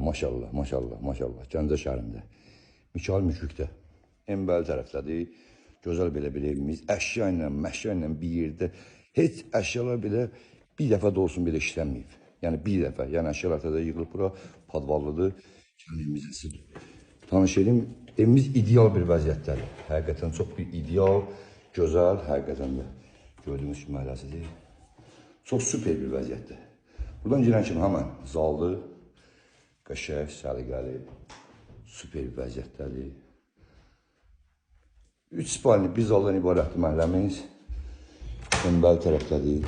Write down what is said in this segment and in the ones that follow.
Maşallah, maşallah, maşallah. Gəncə şəhərində. Mikail Müşfiqdə. Enbəli tərəfdədir. Gözəl belə bir evimiz. Əşya ilə, məşya ilə bir yerdə. Heç əşyalar belə bir dəfə də olsun belə işlənməyib. Yəni bir dəfə. Yəni əşyalar təzə yığılıb bura, padvallıdır. Evimizlə sizi tanış edim. Evimiz ideal bir vəziyyətdədir. Həqiqətən çox bir ideal, gözəl, həqiqətən də gördüyünüz kimi məhəlləsidir. Çox super bir vəziyyətdir. Buradan girən kimi həmən zaldır. Qəşəng, səliqəli, super bir vəziyyətdədir. 3 spalni bir zaldan ibarətdir məhəlləmiz. Enbəli tərəfdədir.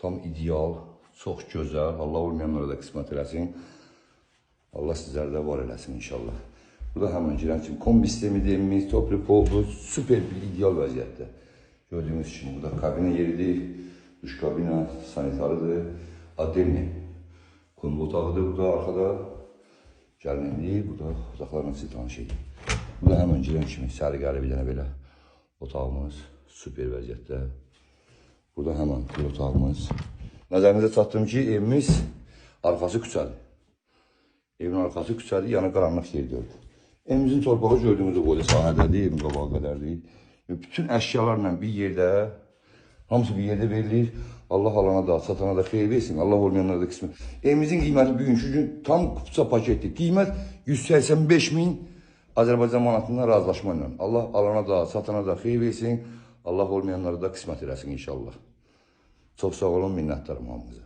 Tam ideal, çox gözəl. Allah olmayanlara da qismət eləsin. Allah sizlərə də var eləsin inşallah. Burada həmən girən kimi kombi sistemi evimiz, toplu poldu, super bir ideal vəziyyətdə. Gördüyünüz kimi burada kabina yeridir, duş kabina, sanitarıdır, adelni kombi otağıdır burada arkada. Gəlin indi burada otaqlarla sizi tanış edeyim. Burada həmən girən kimi səliqəli bir dənə belə otağımız super vəziyyətdə. Burada həmən bir otağımız. Nəzərinizə çatdırım ki, evimiz arxası küçədir. Evin arxası küçədir, yəni qaranlıq yer deyil. Evimizin torpağı gördüyünüz o boyda sahədədir, evin qabağı qədərdir. Bütün əşyalarla bir yerdə, hamısı bir yerdə verilir. Allah alana da, satana da xeyir versin, Allah olmayanlara da qismət. Evimizin qiyməti bugünkü gün tam kupça paketdir. Qiymət 185 min Azərbaycan manatından razılaşma ilə. Allah alana da, satana da xeyir versin, Allah olmayanlara da qismət eləsin inşallah. Çox sağ olun, minnətdarım hamınıza.